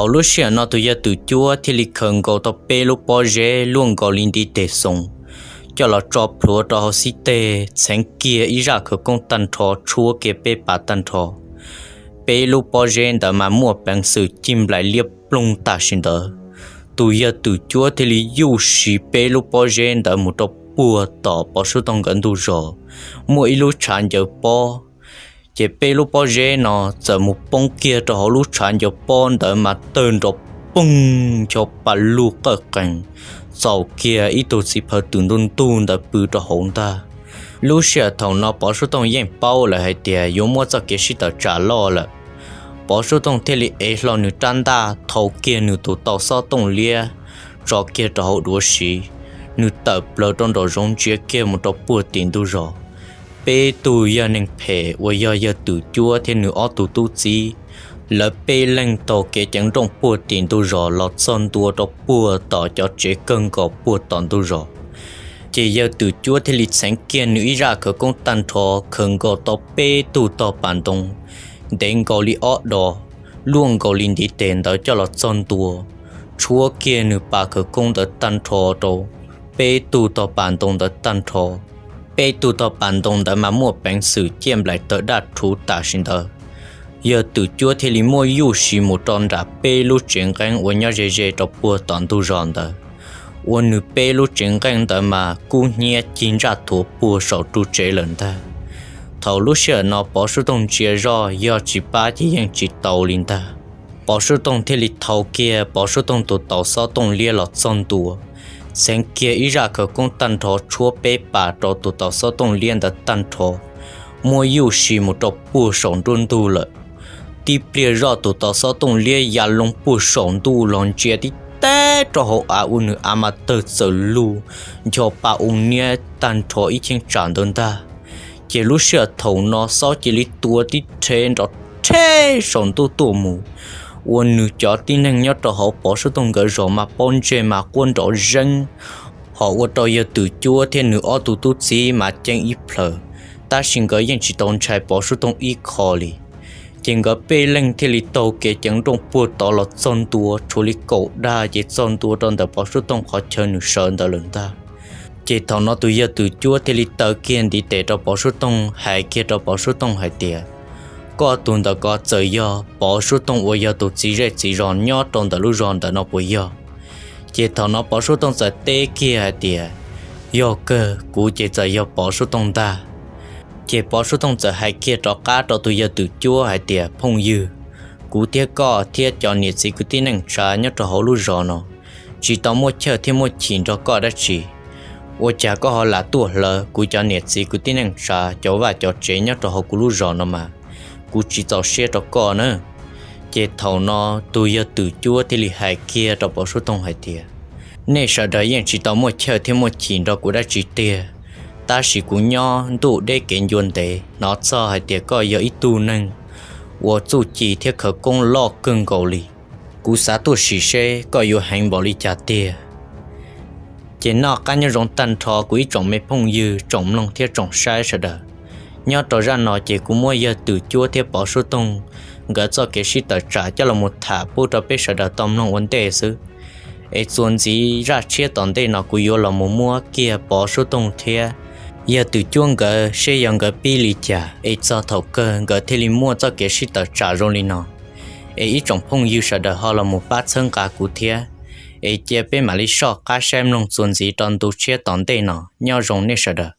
Thaum lub sij hawm no tus yawg Twm Cuab thiaj li khaws nkaus tau peb lub pob zeb luaj nkaus li ntiv tes xoo coj los tso plhuav rau hauv xib teg, txheev kiag ib zaj khawv koob tag nrho tshuab kiag peb pas tag nrho. Peb lub pob zeb ntawd mas muaj peev xwm cig nplaim liab ploog tam sim ntawd. Tus yawg Twm Cuab thiaj li yuj siv peb lub pob zeb ntawd mus rau puag tom Pov Sub Toog nkawd ntug zos muaj ib lub tshav ncaws pob. Ces peb lub pob zeb no txawm mus poob kiag rau hauv lub tshav ncaws pob ntawd mas tawg nrov poog ncho pa lug qawj qees, txaus kiag ib tug txiv phaw twm ntuj ntug ntawd pw rau hauv ntag. Lub sij hawm thaum no Pov Sub Toog yeej paub lawm hais tias yuav muaj txoj kev sib tawm tsam loj lawm. Pov Sub Toog thiaj li ev hlo nws rab ntaj, thau kiag nws tus tau xob tooj liab, tso kiag rau hauv duav siv, nws tawm plaws rau nraum zoov ntsia kiag mus rau puag tim ntug zos. Peb tug yog neeg phem uas yog yawg Twm Cuab thiab nws ob tug tub txib, lawv peb leeg taug kev ceev nrooj puag tim ntug zos los txog ntua rau puag tom cov tsev kawg nkaus puag tom ntug zos. Ces yawg Twm Cuab thiaj li txheev kiag nws ib zaj khawv koob tag nrho, khaws nkaus tau peb tug tog pas ntoo ntev nkaus li ob dos, luaj nkaus li ntiv tes ntawd coj los txog ntua, tshuab kiag nws pas khawv koob ntawd tag nrho rau peb tug tog pas ntoo ntawd tag nrho. Peb tug tog pas ntoo ntawd mas muaj peev xwm ciaj nplaim tawg daj rhuv tam sim ntawd. Yawg Twm Cuab thiaj li muaj yuj sis mus rau nram peb lub tsev nqeeb uas nyob ze ze rau puag tom ntug zos ntawd, uas nws peb lub tsev nqeeb ntawd mas kub hnyiab cig ntsaj thuav puag saum ru tsev lawm ntag. Thaum lub sij hawm no Pov Sub Toog ntsia zoj yog tsis pab ces yeej tsis tau li ntag. Pov Sub Toog thiaj li thau kiag Pov Sub Toog tus tau xob tooj liab los txog ntua, txheev kiag ib zaj khawv koob tag nrho tshuab peb pas rau tus tau xob tooj liab ntawd tag nrho, muaj yuj sis mus rau puag saum nruab ntug lawm. Tib pliag zoj tus tau xob tooj liab ya loo puag saum ntuj los ntsia tib teb rau hauv av ua nws av mas tawg txawm lug ncho pa u niab tag nrho ib cheeb tsam ntawd ntag. Ces lub sij hawm thaum no xob cia li tua tib rhe nrov rhe saum ntuj tuaj mus, ua nws cov tib neeg nyob rau hauv Pov Sub Toog nkawd zos mas pob ntseg mas quaj nrov zeeb, hos ua rau yawg Twm Cuab thiab nws ob tug tub txib mas ceeb ib plhaws, tab sis nkawd yeej tsis tau ntshai Pov Sub Toog ib qho li. Ces nkawd peb leeg thiaj li taug kev ceev nrooj puag tod los txog ntua tshuav li kaum dag ces txog ntua rau ntawm Pov Sub Toog qhov chaw nws sawv ntawd lawm ntag. Ces thaum no tus yawg Twm Cuab thiaj li taw kiag ntiv tes rau Pov Sub Toog, hais kiag rau Pov Sub Toog hais tias, koj tus ntawm ko txawm yog Pov Sub Toog uas yog tus txiv zej txiv zos nyob rau ntawm lub zos ntawm no puas yog? Ces thaum no Pov Sub Toog txawm teb kiag hais tias, yog kawg, kuv ces txawm yog Pov Sub Toog ntag. Ces Pov Sub Toog txawm hais kiag rov qab rau tus yawg Twm Cuab hais tias, phooj ywg, kuv thiab koj thiab cov niam txiv kwv tij neej tsa nyob rau hauv lub zos no tsis tau muaj chawj thiab muaj chim nrog koj dab tsi. Ua cas koj ho lam tuaj hlawv kuv cov niam txiv kwv tij neej tsa cov vaj cov tsev nyob rau hauv kuv lub zos no mas, kuv tsis txaus siab rau koj na. Ces thaum no tus yawg Twm Cuab thiaj li hais kiag rau Pov Sub Toog hais tias, nej sawv daws yeej tsis tau muaj chawj thiab muaj chim nrog kuv dab tsi tiag, tab sis kuv nyob ntuj deb kev ncua ntev hnov txog hais tias koj yog ib tug neeg uas txuj ci thiab khawv koob loj kawg nkaus li. Kuv xav tuaj sim seb koj yuav heev npaum li cas tiag. Ces noj qab nyob zoo tag nrho kuv ib tsoom me phooj ywg, tsoom mloog thiab tsoom saib sawv daws. Nyob rau zaj no ces kuv muab yawg Twm Cuab thiab Pov Sub Toog nkawd txoj kev sib tawm tsam coj los mus tham pub rau peb sawv daws tau mloog ua ntej xwb. Es txuas ntxiv zaj tshiab tom ntej no kuv yuav los mus muab kiag Pov Sub Toog thiab yawg Twm Cuab nkawd seb yog nkawd pib li cas es txog thaum kawg nkawd thiaj li muaj txoj kev sib tawm tsam zoo li no. Es ib tsoom phooj ywg sawv daws ho los mus pab txhawb nqa kuv thiab. Es cia peb mam li soj qab saib mloog txuas ntxiv rau ntu tshiab tom ntej no. Nyob zoo nej sawv daws.